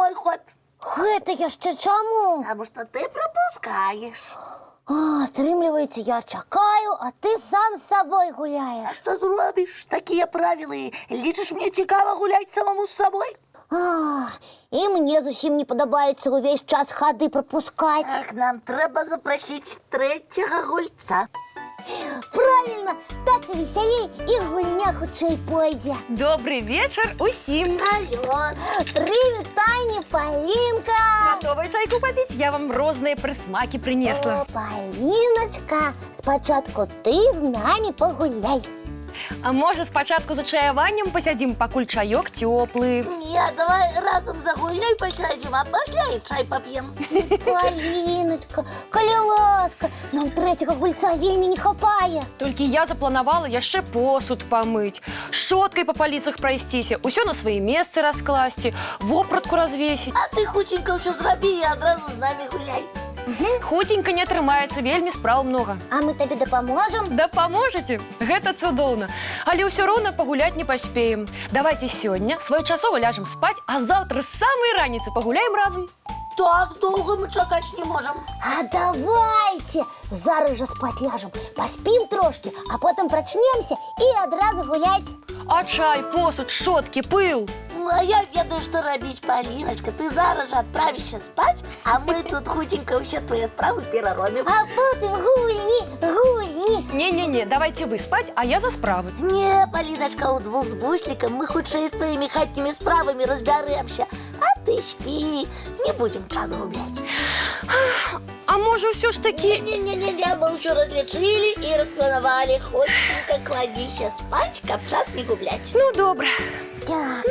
Твой ход. Гэта яшчэ чаму? Таму што ты прапускаеш. А, атрымліваецца, я чакаю, а ты сам з сабой гуляеш. А што зробіш? Такія правілы. Лічыш, мне цікава гуляць самому з сабой? А, і мне зусім не падабаецца ўвесь час хады прапускаць. Так, нам трэба запрасіць трэцяга гульца. Правільна, так і весялей, і гульня хутчэй пойдзе. Добры вечар усім! Салют! Прывітанне, Палінка! Гатовы чайку папіць? Я вам розныя прысмакі прынесла. О, Паліначка, спачатку ты з намі пагуляй. А можа, спачатку за чаяваннем пасядзім, пакуль чаёк цёплы. Не, давай разам за гульнёй пасядзім, а пасля і чай пап'ем. Паліначка, калі ласка, нам трэцяга гульца вельмі не хапае. Толькі я запланавала яшчэ посуд памыць, шчоткай па паліцах прайсціся, усё на свае месцы раскласці, вопратку развесіць. А ты хуценька ўсё зрабі і адразу з намі гуляй. Хуценька не атрымаецца, вельмі спраў многа. А мы табе дапаможам? Дапаможаце? Гэта цудоўна. Але ўсё роўна пагуляць не паспеем. Давайте сёння своечасова ляжам спаць, а заўтра з самай раніцы пагуляем разам. Так доўга мы чакаць не можам. А давайте! Зараз жа спаць ляжам, паспім трошкі, а потым прачнемся і адразу гуляць. А чай, посуд, шчоткі, пыл. Ну, а я ведаю, што рабіць, Паліначка. Ты зараз жа адправішся спаць, а мы тут хуценька ўсе твае справы пераробім. А потым гульні, гульні. Не-не-не, давайте вы спаць, а я за справы. Не, Паліначка, удвух з Буслікам мы хутчэй з тваімі хатнімі справамі разбярэмся. А ты спі, не будзем час губляць. А можа, ўсё ж такі. Не-не-не, мы ўсё разлічылі і распланавалі. Хуценька кладзіся спаць, каб час не губляць. Ну, добра. Так.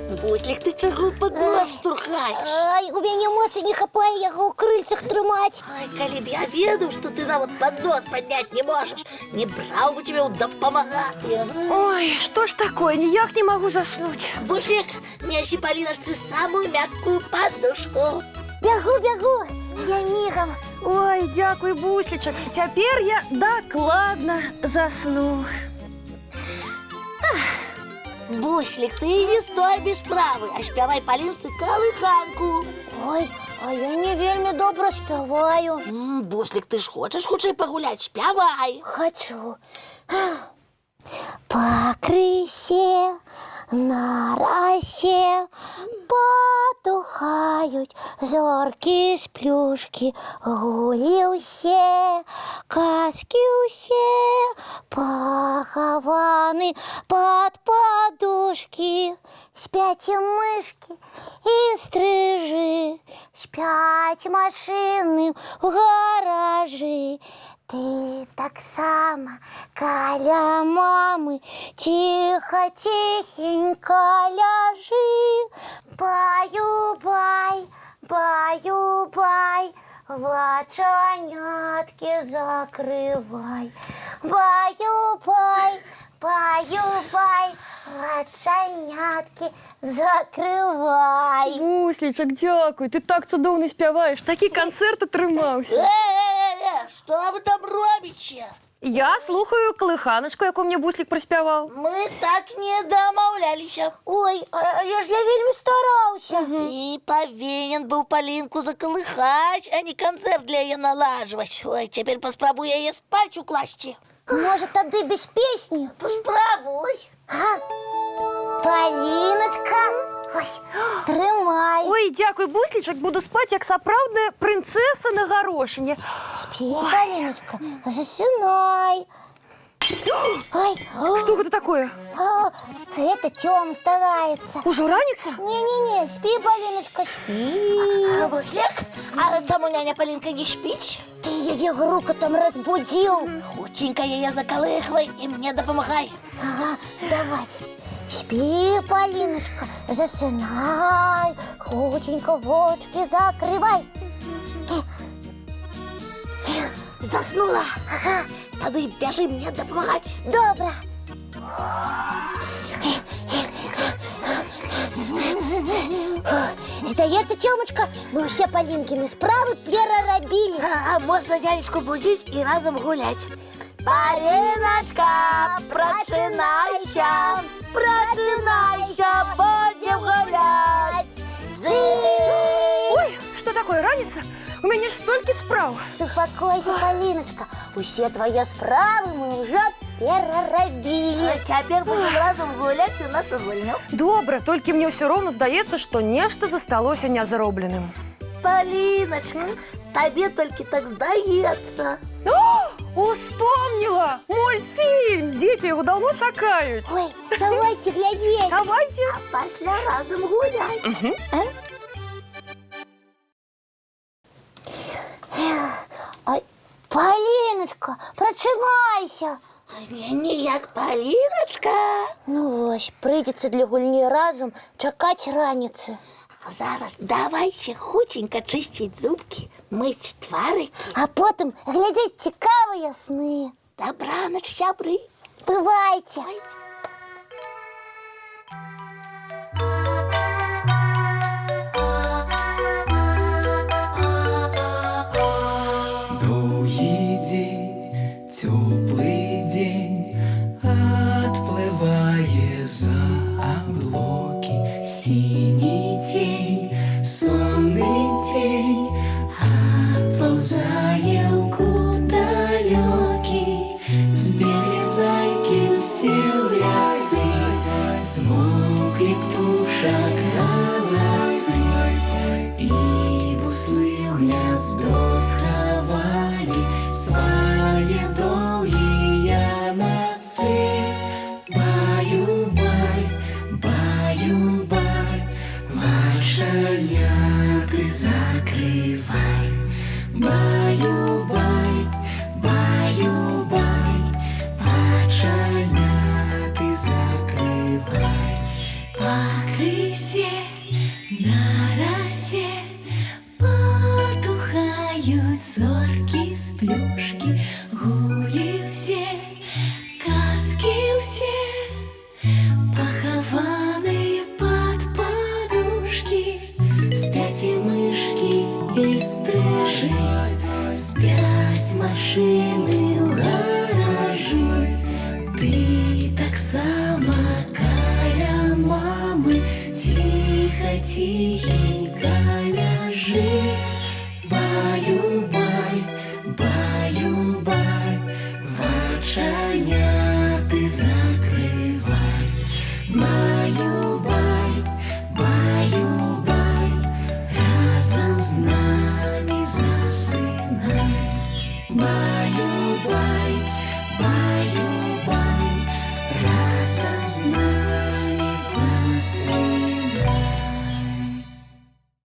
Буслік, ты чаго паднос штурхаеш? Ай, у мяне моцы не хапае яго ў крыльцах трымаць. Ай, калі б я ведаў, што ты нават паднос падняць не можаш, не браў бы цябе ў дапамагатыя. Ой, што ж такое, ніяк не магу заснуць. Буслік, нясі Паліначцы самую мяккую падушку. Бягу, бягу, я мігам. Ой, дзякуй, Буслічак. Цяпер я дакладна засну. Буслік, ты не стой без справы, а спявай Палінцы калыханку. Ой, а я не вельмі добра спяваю. Буслік, ты ж хочаш хутчэй пагуляць, спявай. Хачу. Пакрысе на расе патухаюць зоркі сплюшкі, гулі ўсе, казкі ўсе пахаваны пад падушкі. Спяць і мышкі і стрыжы, спяць машыны ў гаражы. Ты таксама каля мамы ціха, ціхенька ляжы. Баю, бай, баю, бай, вачаняткі закрывай. Баю, бай, баю, бай, вачаняткі закрывай. Буслічак, дзякуй, ты так цудоўна спяваеш, такі канцэрт атрымаўся. Э-э-э, што вы там робіце? Я слухаю калыханачку, якую мне Буслік праспяваў. Мы так не дамаўляліся. Ой, а я ж я вельмі стараўся. Ты павінен быў Палінку закалыхаць, а не канцэрт для яе наладжваць. Ой, цяпер паспрабуй яе спаць укласці. Можа, тады без песні? Паспрабуй. А? Паліначка, ось, трымай. Ой, дзякуй, Буслічак, буду спаць, як сапраўдная прынцэса на гарошыне. Спі, Паліначка, засынай. Ой, Што гэта такое? а, гэта Цёма стараецца. Ужо раніца? Не-не-не, спі, Паліначка, спі. А, Буслік, а чаму няня Палінка не спіць? Ты яе грукатам разбудзіў. Хуценька яе закалыхвай і мне дапамагай. Ага, давай. Спі, Паліначка, засынай, хуценька вочкі закрывай. Заснула. Ага. Тады бяжы мне дапамагаць. Добра. Здаецца, Цёмачка, мы ўсе Палінкіны справы перарабілі. А, можна нянечку будзіць і разам гуляць. Паліначка, прачынайся, прачынайся, будзем гуляць. Молодцы! Ой, што такое, раніца? У мяне ж столькі спраў. Супакойся, Паліначка, усе твае справы мы ўжо перарабілі. А цяпер будзем разам гуляць у нашу гульню. Добра, толькі мне ўсё роўна здаецца, што нешта засталося нязробленым. Паліначка, табе толькі так здаецца. Успомніла! Мультфільм! Дзеці яго даўно чакаюць. Ой, давайце глядзець. Давайце. А пасля разам гуляць. А? Ай, Паліначка, прачынайся. Не, ніяк, Паліначка. Ну вось, прыйдзецца для гульні разам чакаць раніцы. А зараз давайце хуценька чысціць зубкі, мыць тварыкі. А потым глядзець цікавыя сны. Дабранач, сябры. Бывайце. Бывайце. Доўгі дзень, цёплы дзень адплывае за аблокі. Сіні цень, сонны цень адпаўзае ў кут далёкі. Збеглі зайкі ўсе ў лясы, змоўклі птушак галасы. І буслы ў гняздо схавалі свае доўгія насы. Баю-бай, баю-бай, вачаняты закрывай. Баю-бай, баю-бай, вачаняты закрывай. Пакрысе на расе потухаюць зоркі з плюшкі, гулі ўсе, казкі ўсе, пахаваныя пад падушкі. Спяць і мышкі, і стрыжы, спяць машыны ў гаражы. Ты таксама каля мамы ціха, ціхенька ляжы. Баю-бай, баю-бай, вачаняты закрывай. Баю-бай, баю-бай, разам з намі засынай. Баю-бай, баю-бай,